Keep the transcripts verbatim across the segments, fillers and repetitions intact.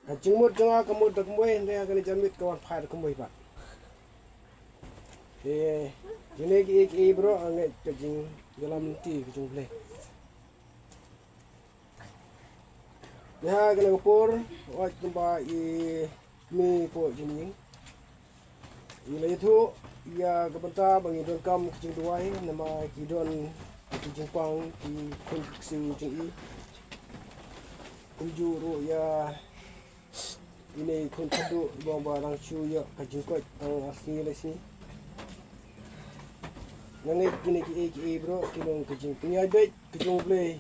Ka jingmut jong nga ka mut da kumwei, hynrei ha kane ka janmiet ka wan phai da kumwei pat. Te kine kiei kiei baroh nga ngeit ka jingïalam lynti ka jong U Blei. Te ha kane ka por, wat kumba i kmie pop jingïing, i la ïathuh ïa ka bynta ba ngi donkam ka jingduwai namar ki don ki jingpang ki khun ki ksiew jong i. Kumjuh ruh ïa ine i khun khadduh ba ba dang shu ïoh ka jingkoit tang ar sngi lai sngi. Nga ngeit kine kiei kiei baroh ki long ka jingpynïaid beit ka jong U Blei,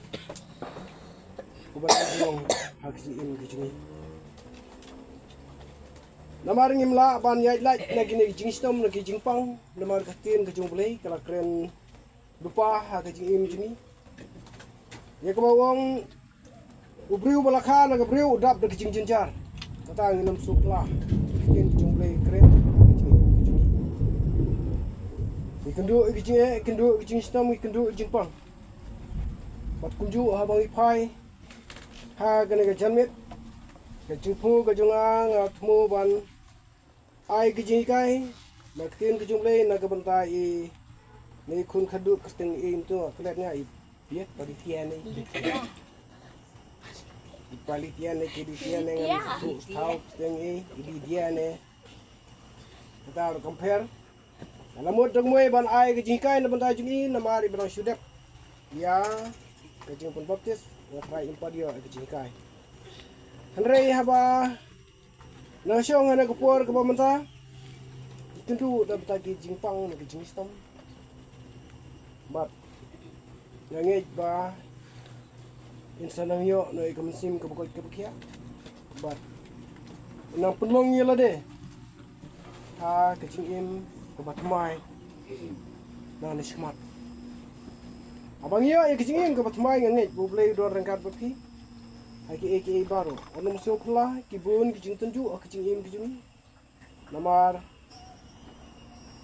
uba la long ha ka jingim ka jong ngi. Namar ngim lah ban ïaid lait na kine ki jingshitom na ki jingpang, namar ka ktien ka jong U Blei ka la kren lypa ha ka jingim jong ngi. Ïa kaba ong, u briew ba la kha na ka briew u dap da ka jingjynjar. Kata ngin ym sngewkhla. Ka ktien ka jong U Blei ka kren ha ka jingim ka jong ngi. Ngi kynduh ïa ka jingeh, ngi kynduh ïa ka jingshitom, ngi kynduh ïa ka jingpang. Bad kumjuh haba ngi phai ha kane ka janmiet, ka jingthmu ka jong nga, nga thmu ban ai ka jinghikai na ka ktien ka jong U Blei na ka bynta ine i khun khadduh kyrteng i, mynta nga klet nga, i Biet, Palithian i. I Palithian i, Palithian i, nga tu thaw kyrteng i, i Palithian i. Kata ruh compare. Nga la mut da kumwei ban ai ka jinghikai na ka bynta jong i namar i ba dang shu dep ïa ka jingpynbaptis, nga trai im pat ïoh ïa ka jinghikai. Hynrei haba nga shong ha kane ka por kaba mynta, ngi kynduh da bynta ki jingpang na ki jingshitom. Bad nga ngeit ba ngin sa nang ïoh noh ïa ka mynsiem kaba koit kaba khiah. Bad nang pynlong ïa lade ha ka jingim kaba thymmai na ka shakhmat. Haba ngi ïoh ïa ka jingim kaba thymmai, nga ngeit ba U Blei u don ryngkat bad phi ha kiei kiei baroh. Wat nym sngewkhla ki bun ki jingtynjuh ha ka jingim ka jong ngi. Namar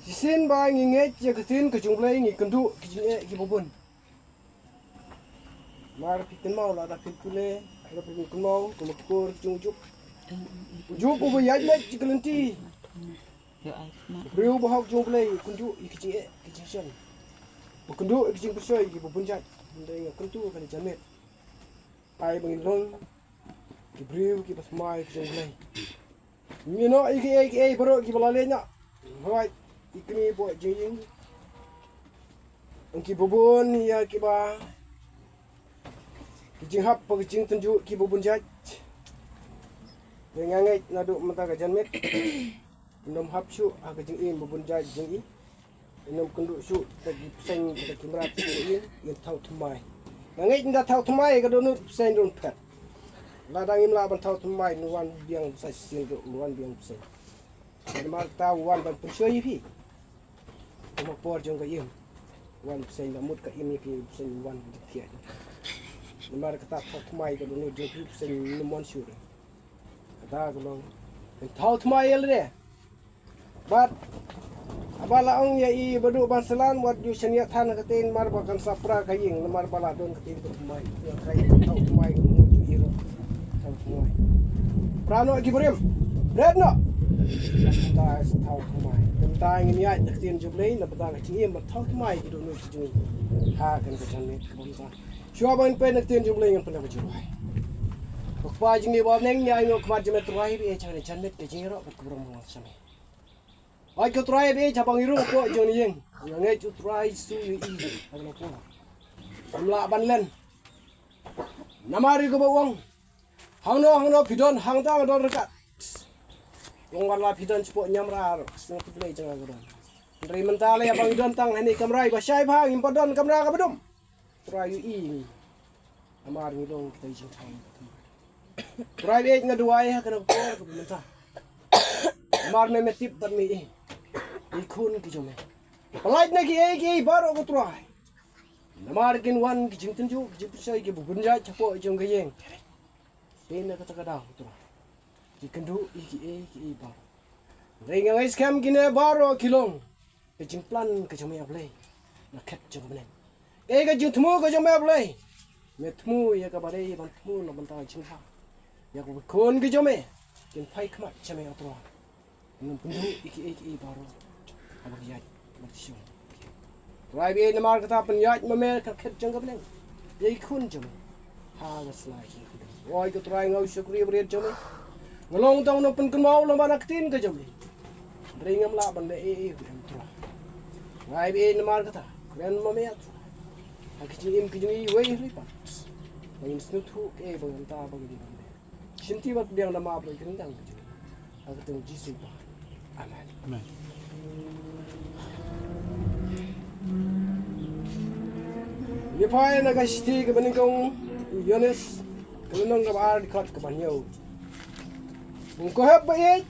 shisien ba ngi ngeit ïa ka ktien ka jong U Blei, ngi kynduh ki jingeh kiba bun. Namar phi kynmaw, lada phi pule, lada phi kynmaw, kumba ka por ka jong u Job. U Job uba ïaid lait ïa ka lynti. U briew ba hok jong U Blei, u kynduh ïa ki jingeh ki jingshitom, u kynduh ïa ki jingpynshoi kiba bun jait. Hynrei nga kyntu ha kane ka janmiet, ai ba ngin long ki briew kiba thymmai ka jong U Blei. Ngin ïoh ïa kiei kiei baroh kiba la leh noh. Hooid, i kmie pop jingïing, kiba bun ïa kiba, ki jinghap bad ki jingtynjuh kiba bun jait. Te nga ngeit naduh mynta ka janmiet, ngin ym hap shuh ha ka jingim ba bun jait jong i. Ngin ym kynduh shuh da ki bseiñ, da ki mrad jong i, ngin thaw thymmai. Nga ngeit ynda thaw thymmai ka dohnud bseiñ don phet. Lada ngim lah ban thaw thymmai, ngin wan biang sa shisien ruh, ngin wan biang bseiñ. Namar kata u wan ban pynshoi ïa phi. Kumba ka por jong ka im, wan bseiñ, la mut ka im ïa phi bseiñ, wan jingthiah. Namar kata thaw thymmai ka dohnud jong phi, bseiñ ngin ym wan shuh ruh. Kata ka long, ngin thaw thymmai ïa lade. Bad haba la ong ïa i Baduh Bansalan, wat ju shaniah than ha ka ktien, namar ba kan sa pra ka ïing, namar ba la don ka ktien ka thymmai. Ïa ka ïing thaw thymmai, ka mut ju i ruh thaw thymmai. Pra noh ki briew, bret noh. Mynta sa thaw thymmai. Mynta ngin ïaid na ka ktien jong U Blei, na bynta ka jingim, ban thaw thymmai ki dohnud ki jong ngi ha kane ka janmiet kaba mynta. Shuwa ba ngin peit na ka ktien jong U Blei, ngin pynlong ka jingrwai. Ko Kpa jong ngi ba ha bneng, ngi ainguh khmat jong me Trai, ba ïeit ha kane ka janmiet ka jingïaroh bad ka burom ba ngi wan sha me. Ïeit ko Trai, ba ïeit haba ngi rung hapoh jong kane ka ïing, nga ngeit ko Trai Jisu ïohi ha kane ka por. Ngim lah ban len. Namar ïa kaba u ong, hangno hangno phi don, hangta nga don ryngkat. Long wat la phi don shapoh niam ra ruh, ka seng khublei jong nga ka don. Hynrei mynta lei haba ngi don tang ha kane ka kamra iba shai bha, ngim pat don kamra kaba dum. Trai ïohi ïa ngi. Namar ngi long kita ki jingthaw. Trai, ba ïeit nga duwai ha kane ka por kaba mynta. Namar me me tip bad me ïohi ïa ki khun ki jong me. Pyllait na kiei kiei baroh ko Trai. Namar kin wan ki jingtynjuh, ki jingpynshoi kiba bun jait shapoh jong ka ïing. Te na kata ka daw ko Trai, ki kynduh ïa kiei kiei baroh. Hynrei nga ngeit skhem kine baroh ki long ka jingplan ka jong me A Blei na khet jong ka bneng. Kaei ka jingthmu ka jong me A Blei? Me thmu ïa kaba dei ban thmu na bynta ka jingbha. ïa ka khun ka jong me, kin phai khmat sha me, O Trai. Ngan pynduh ïa kiei kiei baroh haba ki ïaid bad ki shong. Trai baieit, namar kata pynïaid ma me ka khet jong ka bneng ïa ki khun jong me ha ka sngi jong ka. Oi ko Trai, nga u shakri bariat jong me, nga long tang u nongpynkynmaw lyngba na ka ktien ka jong me. Hynrei ngam lah ban leh ei ei ruh, em Trai. Trai baieit, namar kata kren ma me, Trai, ha ka jingim ka jong ngi iwei iwei pat, ba ngin sngewthuh kaei ba ngi mynta ba ngi dei ban leh. Shimti bad pdiang da map ïa ka kyrteng ka jong ngi. Ha ka kyrteng Jisu ba. Amen. Amen. Ngi phai na ka shithi kaba nyngkong u Ïoannis, ka lynnong kaba ar, dkhot kaba hynñiew. Ko hep ba ïeit,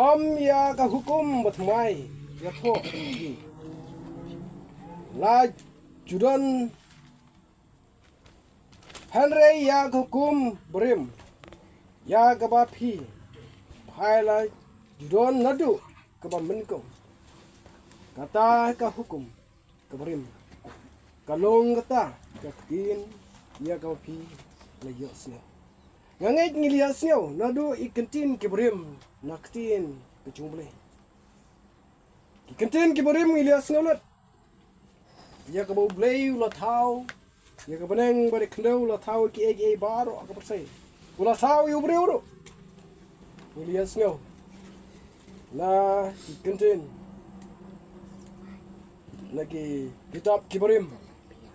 ym ïa ka hukum bathymmai ïathoh ïa phi, la ju don, hynrei ïa ka hukum barim, ïa kaba phi phai la ju don naduh kaba nyngkong. Kata ka hukum ka barim ka long kata ka ktien ïa kaba phi la ïohsngew. Nga ngeit ngi la ïohsngew naduh ïa ki ktien ki barim na ktien ka jong U Blei. Ki ktien ki barim ngi la ïohsngew lut ïa kaba U Blei u la thaw ïa ka bneng bad ïa ka khyndew, u la thaw ïa kiei kiei baroh ha ka pyrthei. U la thaw ïa u briew ruh. Ngi la ïohsngew na ki ktien, na ki kitab ki barim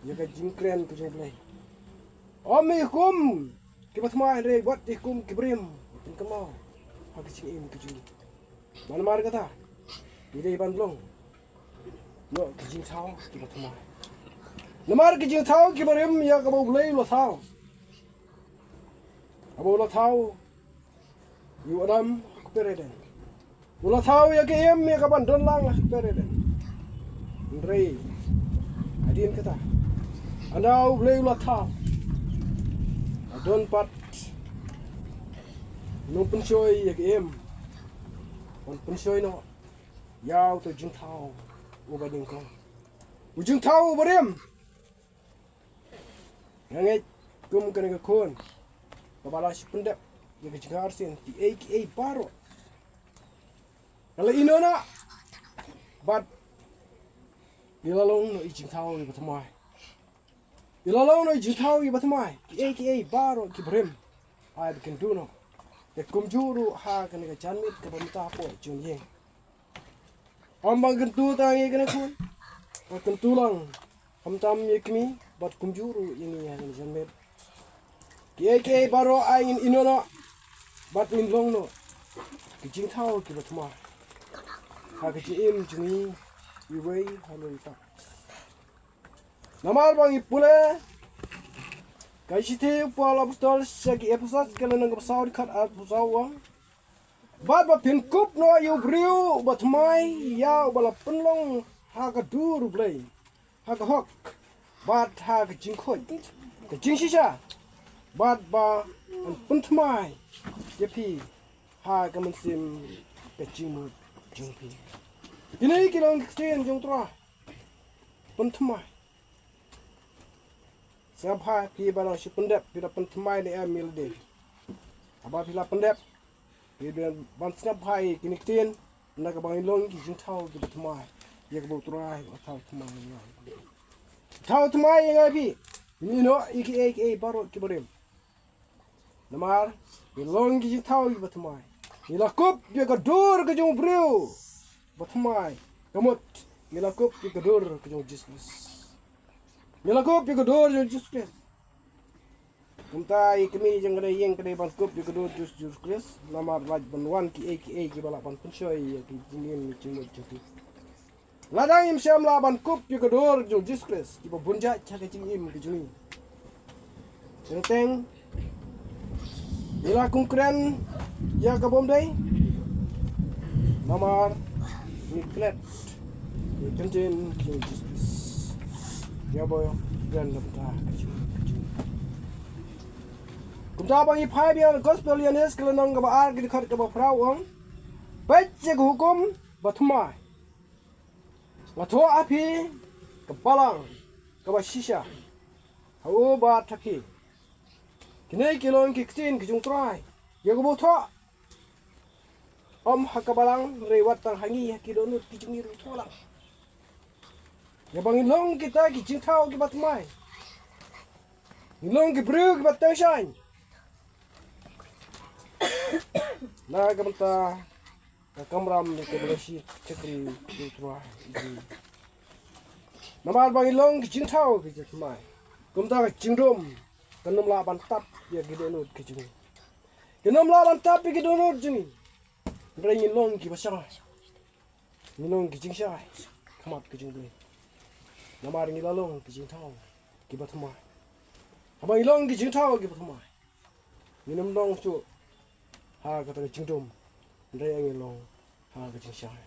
ïa ka jingkren ka jong U Blei. Ym ïa ki hukum kiba thymmai, hynrei wat ïa ki hukum ki barim, pynkynmaw ha ka jingim ka jong ngi. Namar kata ngi dei ban long noh ki jingthaw kiba thymmai. Namar ki jingthaw ki barim ïa kaba U Blei u la thaw, haba u la thaw ïa u Adam ha kper Eden, u la thaw ïa ka im ïa ka ban don lang ha kper Eden. Hynrei hadien kata, ynda U Blei u la thaw, la don pat u nongpynshoi ïa ka im, ban pynshoi noh ïa uta u jingthaw uba nyngkong, u jingthaw uba rim. Nga ngeit kum kane ka khun kaba la shu pyndep ïa ka jingkha arsien, kiei kiei baroh ka la ïehnoh noh, bad i la long noh i jingthaw iba thymmai. I la long noh i jingthaw iba thymmai. Kiei kiei baroh ki barim, ai ba kin duh noh. Te kumjuh ruh ha kane ka janmiet kaba mynta hapoh jong ïing, ym ba kyntu tang ïa kane ka khun, ba kyntu lang khamtam ïa i kmie bad kumjuh ruh ïa ngi ha kane ka janmiet. Kiei kiei baroh ai ngin ïehnoh noh bad ngin long noh ki jingthaw kiba thymmai ha ka jingim jong ngi iwei halor i pat. Namar ba ngi pule ka shithi u Paul apostol sha ki Ephesos, ka lynnong kaba saw, dkhot arphew saw, u ong: Bad ba phin kup noh ïa u briew uba thymmai, ïa uba la pynlong ha ka dur U Blei, ha ka hok bad ha ka jingkhuid ka jingshisha, bad ba yn pynthymmai ïa phi ha ka mynsiem ka jingmut jong phi. Kine ki long ki ktien jong U Trai. Pynthymmai. Sngap bha, phi ba la shu pyndep, phi la pynthymmai ne em ïa lade? Haba phi la pyndep, phi dei ban sngap bha ïa kine ki ktien, na kaba ngin long ki jingthaw kiba thymmai, ïa kaba U Trai u la thaw thymmai ïa ngi. Thaw thymmai ïa ngi, phi, ngin ïehnoh ïa kiei kiei baroh kiba rim. Namar ngi long ki jingthaw kiba thymmai. Ngi la kup ïa ka dur ka jong u briew ba thymmai. Ka mut ngi la kup ïa ka dur ka jong u Jisu Khrist. Ngi la kup ïa ka dur jong u Jisu Khrist. Kumta i kmie jong kane ka ïing ka dei ban kup ïa ka dur jong u Jisu Khrist. Namar lait ban wan kiei kiei kiba lah ban pynshoi ïa ki jingim jingmut jong ki. Lada ngim shym la ban kup ïa ka dur jong u Jisu Khrist, kiba bun jait ha ka jingim ka jong ngi, teng teng ngi la kren ïa ka bym dei. Namar ngi klet ïa ka ktien jong u Jisu Khrist, ïa ba kren na ka bynta ka jingim ka jong ngi. Kumta ba ngi phai biang Gospel Ïoannis, ka lynnong kaba ar, ka dkhot kaba phra, u ong: Peit ïa ka hukum ba thymmai. Nga thoh ha phi ka balang kaba shisha, ha u bad ha phi, Kine ki long ki ktien ki jong U Trai ïa kaba u thoh. Ym ha ka balang, hynrei wat tang ha ngi, ha ki dohnud ki jong ngi ruh u thoh lang. Ïa ba ngin long kita ki jingthaw kiba thymmai. Ngin long ki briew kiba teng shaiñ. Na ka bynta ka kamram ne ka bynta shi shakri U Trai. Namar ba ngin long ki jingthaw kiba thymmai, kumta ka jingdum kan ym lah ban tap ïa ki dohnud ki jong ngi. Kan ym lah ban tap ïa ki dohnud jong ngi. Hynrei ngin long kiba shai. Ngin long ki jingshai ha khmat ka jong U Blei. Namar ngi la long ki jingthaw kiba thymmai. Haba ngi long ki jingthaw kiba thymmai, ngin ym long shuh ha kata ka jingdum, hynrei ngi long ha ka jingshai.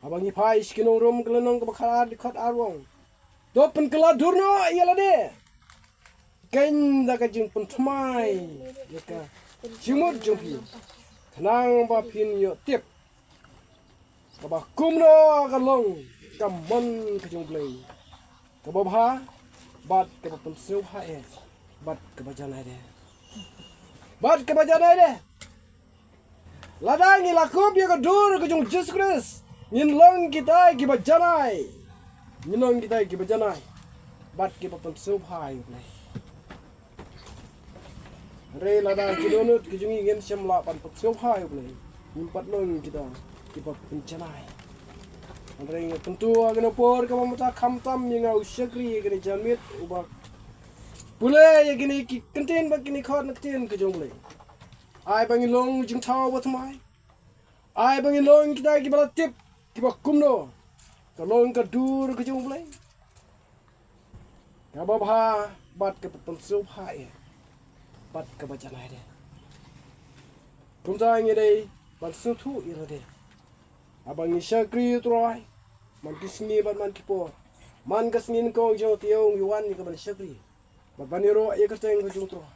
Haba ngi phai sha ki nong Rom ka lynnong kaba khatar, dkhot ar u ong: To pynkylla dur noh ïa lade, keiñ da ka jingpynthymmai ïa ka jingmut jong phi, khnang ba phin ïoh tip kaba kumno ka long ka mon ka jong U Blei, kaba bha, bad kaba pynsngewbha eh, bad kaba janai de. Bad kaba janai de. Lada ngi la kup ïa ka dur ka jong U Jisu Khrist, ngin long kita kiba janai. Ngin long kita kiba janai bad kiba pynsngewbha ïa U Blei. Hynrei lada ki dohnud ki jong ngi ngim shym lah ban pynsngewbha ïa U Blei, ngim pat long kita kiba pynjanai. Hynrei nga kyntu ha kane ka por kaba mynta, khamtam ïa nga u shakri ïa kane ka janmiet uba pule ïa kine ki kyntien bad kine ki khot na ka ktien ka jong U Blei. Ai ba ngin long jingthaw ba thymmai. Ai ba ngin long kita kiba la tip kiba kumno ka long ka dur ka jong U Blei, kaba bha bad kaba pynsngewbha eh, bad kaba janai de. Kumta ngi dei ban sngewthuh ïa lade. Haba ngi shakri ïa U Trai man ki sngi bad man ki por, man ka sngi nyngkong jong ka taïew ngi wan ïa ka ban shakri bad ban ïaroh ïa ka kyrteng ka jong U Trai.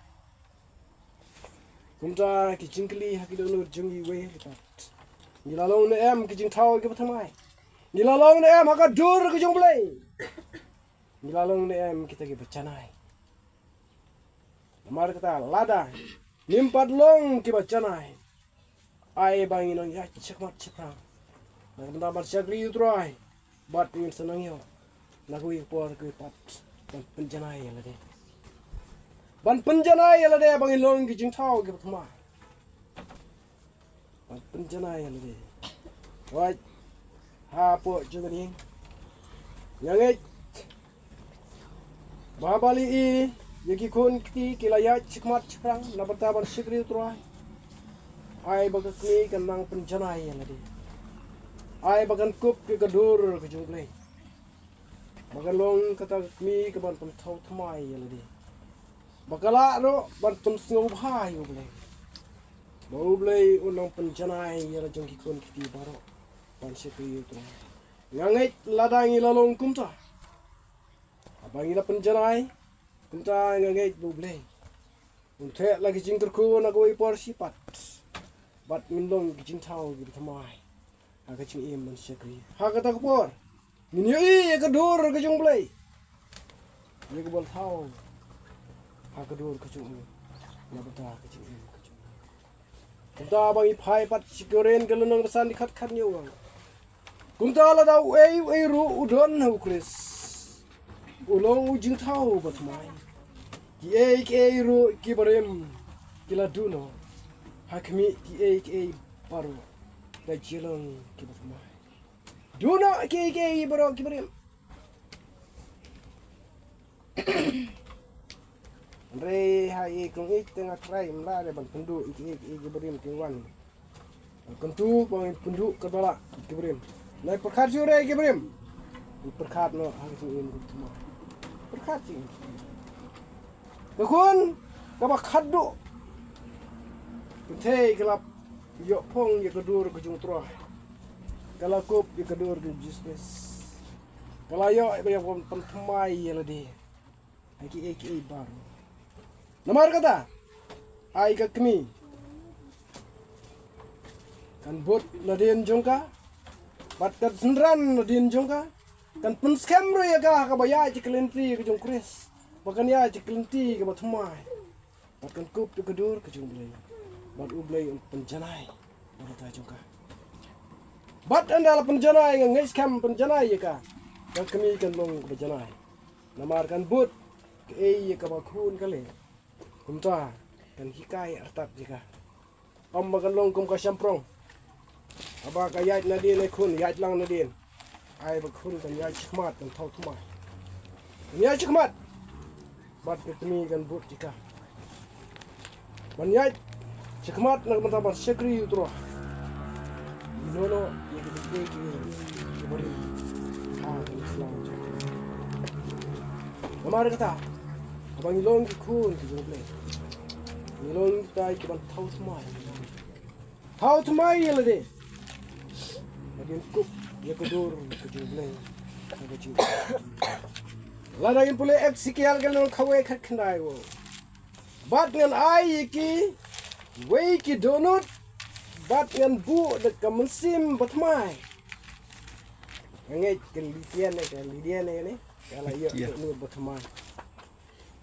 Kumta ki jingkylli ha ki dohnud jong ngi iwei pat: Ngi la long ne em ki jingthaw kiba thymmai? Ngi la long ne em ha ka dur ka jong U Blei? Ngi la long ne em kita kiba janai? Namar kata, lada ngim pat long kiba janai, ai ba ngin nang ïaid shakhmat shaphrang na ka bynta ban shakri ïa U Trai, bad ngin sa nang ïoh na kawei ka por kawei pat ban pynjanai ïa lade. Ban pynjanai ïa lade ba ngin long ki jingthaw kiba thymmai. Ban pynjanai ïa lade. Wat hapoh jong kane nga ngeit ba balei ïa ki khun kti ki la ïaid shakhmat shaphrang na bynta ban shakri ïa U Trai. Ai ba ka kmie kan nang pynjanai ïa lade. Ai ba kan kup ïa ka dur ka jong U Blei, ba kan long kata ka kmie kaban pynthaw thymmai ïa lade, ba ka lah ruh ban pynsngewbha ïa U Blei, ba U Blei un nang pynjanai ïa la jong ki khun kti baroh ban shakri ïa U Trai. Nga ngeit lada ngi la long kumta, haba ngi la pynjanai, kumta nga ngeit ba U Blei un theh la ki jingkyrkhu na kawei por shi pat, bad ngin long ki jingthaw kiba thymmai ha ka jingim ban shakri. Ha kata ka por ngin ïohi ïa ka dur ka jong U Blei, ïa kaba la thaw ha ka dur ka jong u na bynta ka jingim ka jong u. Kumta ba ngi phai pat sha ki Korinth ka lynnong ba san, dkhot khathynñiew u ong: Kumta lada uei uei ruh u don ha U Khrist, u long u jingthaw ba thymmai. Kiei kiei ruh kiba rim ki la duh noh, ha khmih, kiei kiei baroh da jia long kiba thymmai. Duh noh kiei kiei baroh kiba rim. Hynrei ha i kong i te nga trai mla de ban pynduh i ki i ki i ki barim ki wan. Kyntu ba ngin pynduh ka bala ki barim. Nai pyrkhat shu re ki barim. Pyrkhat noh ha ki sing im ki tuma. Pyrkhat sing im. Ka khun kaba khatduh. Kynthei ka la ïoh phong ïa ka dur ka jong U Trai. Ka la kup ïa ka dur ka jong U Jisu Khrist. Ka la ïoh ïa ka ban pynthymmai ïa lade ha kiei kiei baroh. Namar kata, ai ka kmie kan bud nadien jong ka bad kan synran nadien jong ka, kan pynskhem ruh ïa ka ha kaba ïaid sha ka lynti ka jong U Khrist, ba kan ïaid sha ka lynti kaba thymmai. Bad kan kup ïa ka dur ka jong U Blei. Bad U Blei un pynjanai na ka bynta jong ka. Bad ynda la pynjanai, nga ngeit skhem pynjanai ïa ka, ka kmie kan long kaba janai. Namar kan bud kaei ïa kaba khun ka leh. Kumta kan hikai artat ïa ka. Ym ba kan long kum ka shymprong. Haba ka ïaid nadien, eh khun, ïaid lang nadien. Ai ba khun kan ïaid shakhmat, kan thaw thymmai. Kan ïaid shakhmat. Bad ka kmie kan bud ïa ka. Ban ïaid shakhmat na ka bynta ban shakri ïa U Trai. Ïa no no, ïa ka dei ka ïa ka barim. Ha ka Islam. Namar kata, haba ngi long ki khun ki jong U Blei, ngi long kita ki ban thaw thymmai. Thaw thymmai ïa lade. Ba ngin kup ïa ka dur ka jong U Blei. Ka jong. Lada ngin pule Esekiel ka lynnong kawei khatkhyndai, wow. Bad ngan ai ïa kiwei ki dohnud, bad ngan buh da ka mynsiem bathymmai. Nga ngeit ka Lydian ne, ka Lydian ne, ka la ïoh dohnud bathymmai.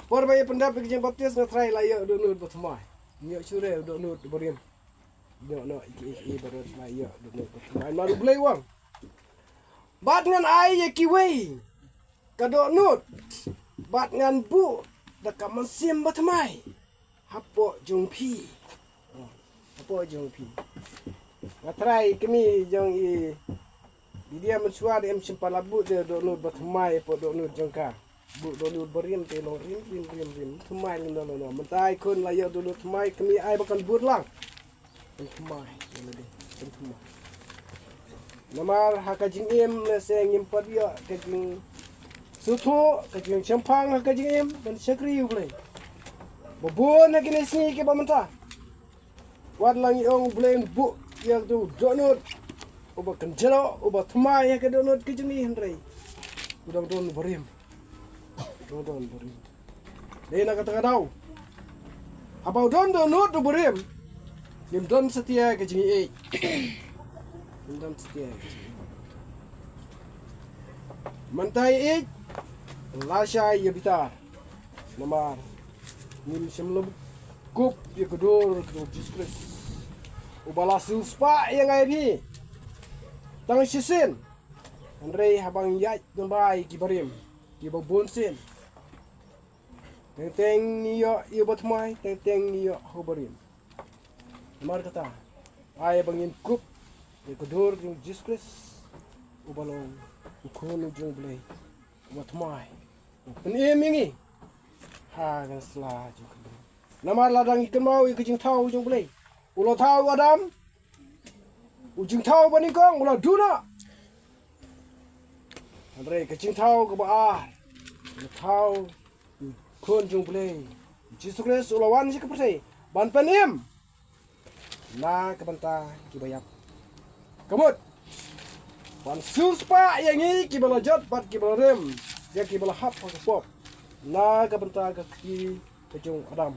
Por ba ïa pyndep ïa ka jingbaptis, nga trai la ïoh dohnud bathymmai. Ïoh shuh re dohnud barim. Ïoh noh ïa kiei kiei baroh la ïoh dohnud bathymmai. Namar U Blei u ong, bad ngan ai ïa kiwei ka dohnud, bad ngan buh da ka mynsiem bathymmai hapoh jong phi. Oh, hapoh jong phi. Nga trai kmie jong i Lydia mynshuwa, da em shym pat la buh de dohnud bathymmai hapoh dohnud jong ka. Buh dohnud barim te long rim rim rim rim. Thymmai lano lano. Mynta i khun la ïoh dohnud thymmai, kmie ai ba kan bud lang. Kan thymmai ïa lade, kan thymmai. Namar ha ka jingim lehse ngim pat ïoh ka jingsngewthuh, ka jingshemphang ha ka jingim ban shakri U Blei. Ba bun ha kine ki sngi kiba mynta, wat la ngi ong U Blei un buh ïa ka dohnud, uba kynjro, uba thymmai ïa ka dohnud ka jong ngi, hynrei u dang don barim. Dang don barim. Dei na kata ka daw, haba u don dohnud u barim, ngim don satia ka jingïeit. Ngim don satia ka jingïeit. Mynta ïeit, lashai ïa bitar. Namar ngim shym la kup ïa ka dur ka jong U Jisu Khrist, uba la siewspah ïa nga ïa phi tang shisien. Hynrei haba ngi ïaid lyngba ïa ki barim kiba bun sien, teng teng ngi ïoh ïa u bathymmai, teng teng ngi ïoh ha u barim. Namar kata, ai ba ngin kup ïa ka dur jong U Jisu Khrist, uba long u Khun u jong U Blei, uba thymmai, uba pynim ïa ngi ha ka sla jong ka barim. Namar lada ngi kynmaw ïa ka jingthaw jong U Blei, u la thaw u Adam, u jingthaw ba nyngkong u la duh noh. Hynrei ka jingthaw kaba ar, u la thaw u Khun jong U Blei, U Jisu Khrist, u la wan sha ka pyrthei ban pynim na ka bynta kiba ïap. Ka mut ban siewspah ïa ngi kiba la jot bad kiba la rim, ïa kiba la hap ha ka pop, na ka bynta ka kti ka jong u Adam.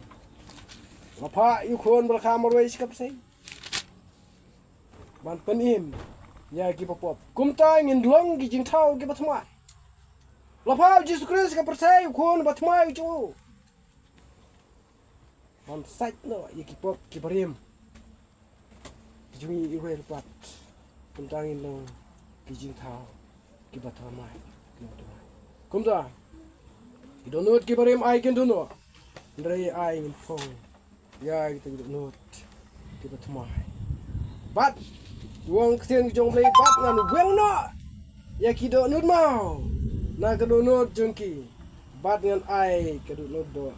La phah ïa u Khun ba la kha marwei sha ka pyrthei ban pynim ïa kiba pop. Kumta ngin long ki jingthaw kiba thymmai. La phah u Jisu Khrist sha ka pyrthei, u Khun ba thymmai u jong u, ban sait noh ïa ki pop ki barim ki jong ngi iwei iwei pat. Kumta ngin long ki jingthaw kiba thymmai, kiba thymmai. Kumta ki dohnud ki barim ai kin duh noh, hynrei ai ngin phong ïa kita ki dohnud kiba thymmai. Bad u ong ktien ka jong U Blei, bad ngan weng noh ïa ki dohnud maw na ka dohnud jong ki, bad ngan ai ka dohnud doh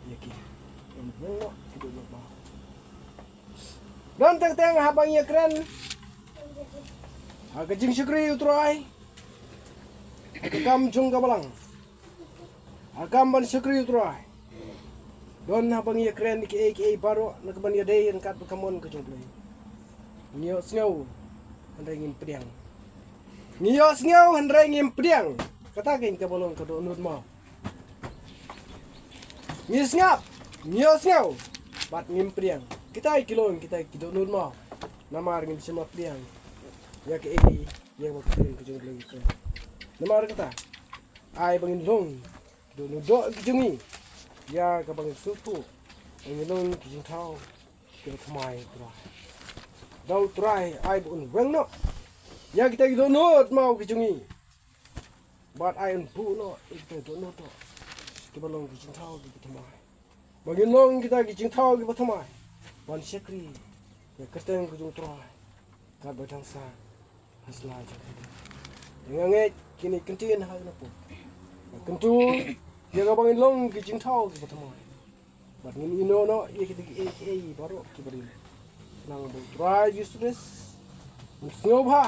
ïa ki. Ngan weng noh ki dohnud maw. Don teng teng haba ngi ïakren ha ka jingshakri U Trai, ha ka kam jong ka balang, ha ka kam ban shakri U Trai, don haba ngi ïakren kiei kiei baroh na ka ban ïadei ryngkat bad ka mon ka jong U Blei, ngi ïohsngew hynrei ngim pdiang. Ngi ïohsngew hynrei ngim pdiang. Kata keiñ kaba long ka dohnud maw. Ngi sngap, ngi ïohsngew, bad ngim pdiang. Kita ki long kita ki dohnud maw. Namar ngim shym la pdiang ïa kaei, ïa kaba ka ktien ka jong U Blei ka ong. Namar kata, ai ba ngin long dohnud doh ki jong ngi ïa kaba ngin sngewthuh, Ngi long ki jingthaw kiba thymmai, Trai. Da U Trai ai ba un weng noh ïa kita ki dohnud maw ki jong ngi. Bad ai un buh noh ïa kita ki dohnud kiba long ki jingthaw kiba thymmai. Ba ngin long kita ki jingthaw kiba thymmai ban shakri ïa ka kyrteng ka jong U Trai. Katba dang sah ha sla jong ka. Nga ngeit kine ki ktien ha kane ka por, kyntu ïa kaba ngin long ki jingthaw kiba thymmai. Bad ngin ïehnoh noh ïa kita kiei kiei baroh kiba rim. Khnang ba U Trai Jisu Khrist un sngewbha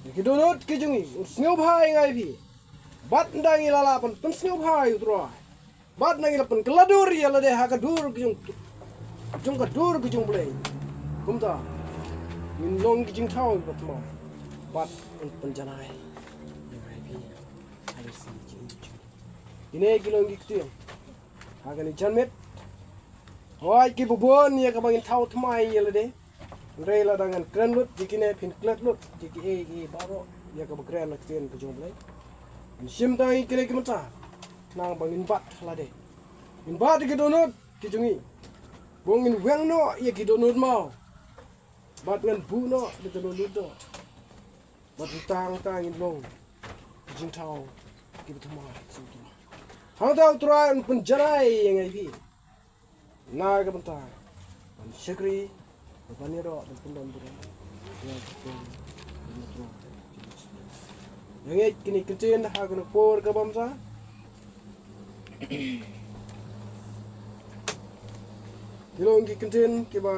ïa ki dohnud ki jong ngi, un sngewbha ïa nga ïa phi. Bad ynda ngi la lah ban pynsngewbha ïa U Trai, bad ynda ngi la pynkylla dur ïa lade ha ka dur ka jong, jong ka dur ka jong U Blei, kumta ngin long ki jingthaw kiba thymmai. Bad un pynjanai ïa nga ïa phi ha la ka sngi jong ngi. Kine ki long ki ktien ha kane ka janmiet. Hooid, kiba bun ïa kaba ngin thaw thymmai ïa lade. Hynrei lada ngan kren lut ïa kine, phin klet lut ïa kiei kiei baroh ïa kaba kren na ka ktien ka jong U Blei. Ngin shim tang ïa kine ki mynta khnang ba ngin bat ha lade. Ngin bat ïa ki dohnud ki jong ngi. Ba ngin weng noh ïa ki dohnud maw. Bad ngan buh noh ïa ki dohnud noh. Bad hangta hangta ngin long ki jingthaw kiba thymmai. Hangta U Trai un pynjanai ïa nga ïa phi na ka bynta ban shakri, ban ïaroh, ban pyndon burom ïa ka kyrteng jong U Trai. Nga ngeit kine ki ktien ha kane ka por kaba mynta ki long ki ktien kiba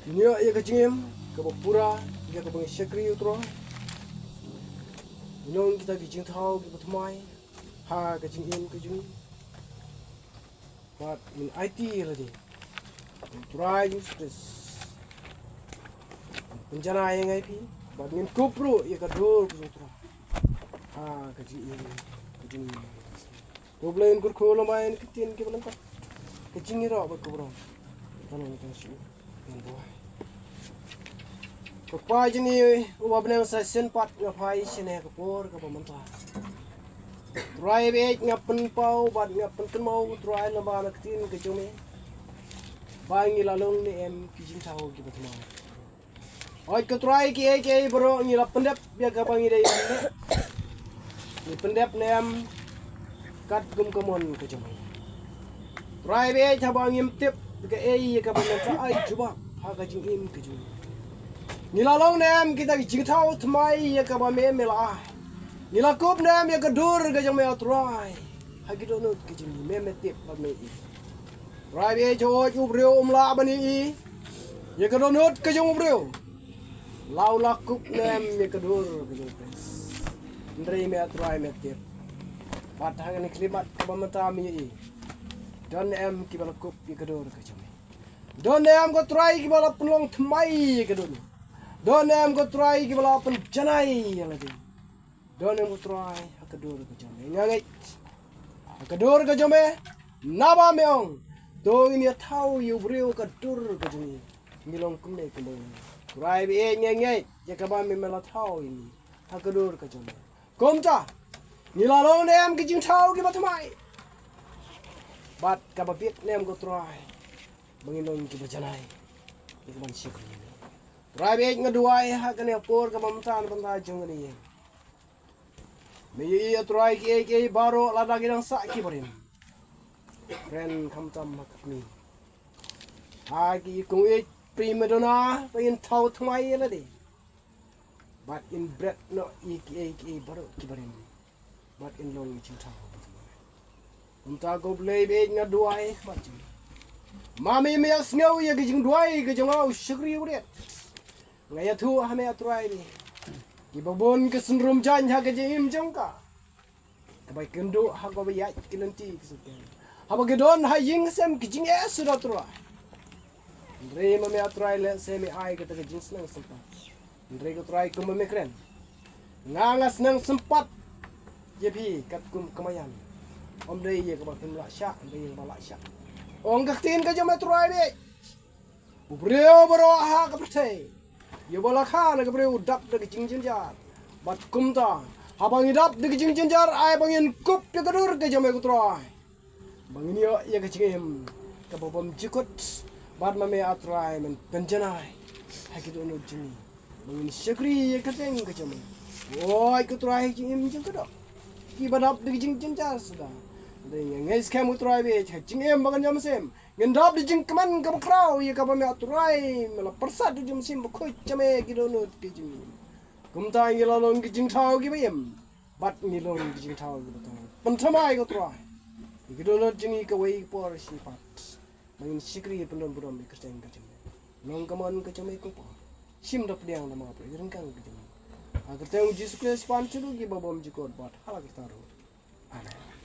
ïoh ïa ka jingim kaba pura ïa kaba ngi shakri ïa U Trai. Ki long kita ki jingthaw kiba thymmai ha ka jingim ka jong ngi. Bad ngin aiti ïa lade. U Trai Jisu Khrist un pynjanai ïa nga ïa phi. Bad ngin kup ruh ïa ka dur ka jong U Trai ha ka jingim ka jong ngi. Ko Blei un kyrkhu lem bad ïa kine ki ktien kiba lyngkot, ka jingïaroh bad ka burom. Ka long ka jingïaroh. Ko Kpa jong ngi uba ha bneng, sa shisien pat nga phai shane ha ka por kaba mynta. Trai baieit, nga pynpaw bad nga pynkynmaw, Trai, lyngba na ka ktien ka jong me, ba ngi la long ne em ki jingthaw kiba thymmai. Hooid ko Trai, kiei kiei baroh ngi la pyndep ïa kaba ngi dei ban leh. Ngi pyndep ne em katkum ka mon ka jong ngi. Trai baieit, haba ngim tip kaei ïa kaba men sa ai jubab ha ka jingim ka jong ngi, ngi la long ne em kita ki jingthaw thymmai ïa kaba me, me la ai? Ngi la kup ne em ïa ka dur ka jong me, O Trai, ha ki dohnud ka jong ngi? Me, me tip bad me i. Trai baieit, hooid u briew um lah ban i ïa ka dohnud ka jong u briew la u la kup ne em ïa ka dur ka jong u Khrist. Hynrei me, Trai, me tip. Bad ha kane ka khyllipmat kaba mynta me i, don ne em kiba la kup ïa ka dur ka jong me? Don ne em ko Trai kiba la pynlong thymmai ïa ka dur? Don ne em ko Trai kiba la pynjanai ïa lade? Don ne em ko Trai ha ka dur ka jong me? Nga ngeit ha ka dur ka jong me, naba me ong, to ngin ïa thaw ïa u briew ha ka dur ka jong ngi. Ngi long kumne kumba u ong. Trai baieit, nga ngeit ïa kaba me, me la thaw ïa ngi ha ka dur ka jong me. Kumta ngi la long ne em ki jingthaw kiba thymmai? Bad kaba bit ne em ko Trai, ba ngin long kiba janai ïa ka ban shakri ïa me? Trai baieit, nga duwai ha kane ka por kaba mynta na bynta jong kane ka ïing. Me ïohi, O Trai, kiei kiei baroh lada ki dang sah kiba rim. Kren khamtam ha ka kmie, ha ki kong ïeit prima donna, ba ngin thaw thymmai ïa lade. Bad ngin bret noh ïa kiei kiei baroh kiba rim. Bad ngin long ki jingthaw. Kumta ko Blei baieit, nga duwai bad jong, ma me, me ïohsngew ïa ka jingduwai ka jong nga u shakri u riat. Nga ïathuh ha me, O Trai, kiba bun ki synrum jaiñ ha ka jingim jong ka, kaba ïakynduh ha kaba ïaid ki lynti ki syngkien, haba ki don ha ïing ha sem ki jingeh suda, Trai. Hynrei ma me, O Trai, lehse me ai kata ka jingsneng sympat. Hynrei ko Trai, kumba me kren, nga, nga sneng sympat ïa phi katkum ka maïan. Ym dei ïa kaba phim lah shah, ym dei ïa kaba lah shah. Ong ka ktien ka jong me, Trai baieit, u briew baroh ha ka pyrthei, ïa uba la kha na ka briew u dap da ka jingjynjar. Bad kumta, haba ngi dap da ka jingjynjar, ai ba ngin kup ïa ka dur ka jong me, ko Trai. Ba ngin ïoh ïa ka jingim kaba bym jukut bad ma me, ah Trai, men pynjanai ha ki dohnud jong ngi. Ba ngin shakri ïa ka kyrteng ka jong me. Oi ko Trai, ha ka jingim jong ka doh kiba dap da ka jingjynjar suda, dei ngin ngeit skhem ko Trai ba ha ka jingim ba kan ïa mynsiem ngin dap da ka jingkmen kaba khraw ïa kaba me, ah Trai, me la pyrsad da ka jingmynsiem bakhuid jong me ha ki dohnud ka jong ngi. Kumta ngi la long ki jingthaw kiba im bad ngi long ki jingthaw kiba thaw. Pynthymmai ko Trai ïa ki dohnud jong ngi kawei ka por shi pat. Ba ngin shakri pyndon burom ïa ka kyrteng ka jong me. Long ka mon ka jong me ko Kpa. Shim da pdiang da ma pdiang ryngkang ka jong me. Ha ka kyrteng u Jisu Khrist pan sha ki ba bym jukut bad hala karta ruh. Amen.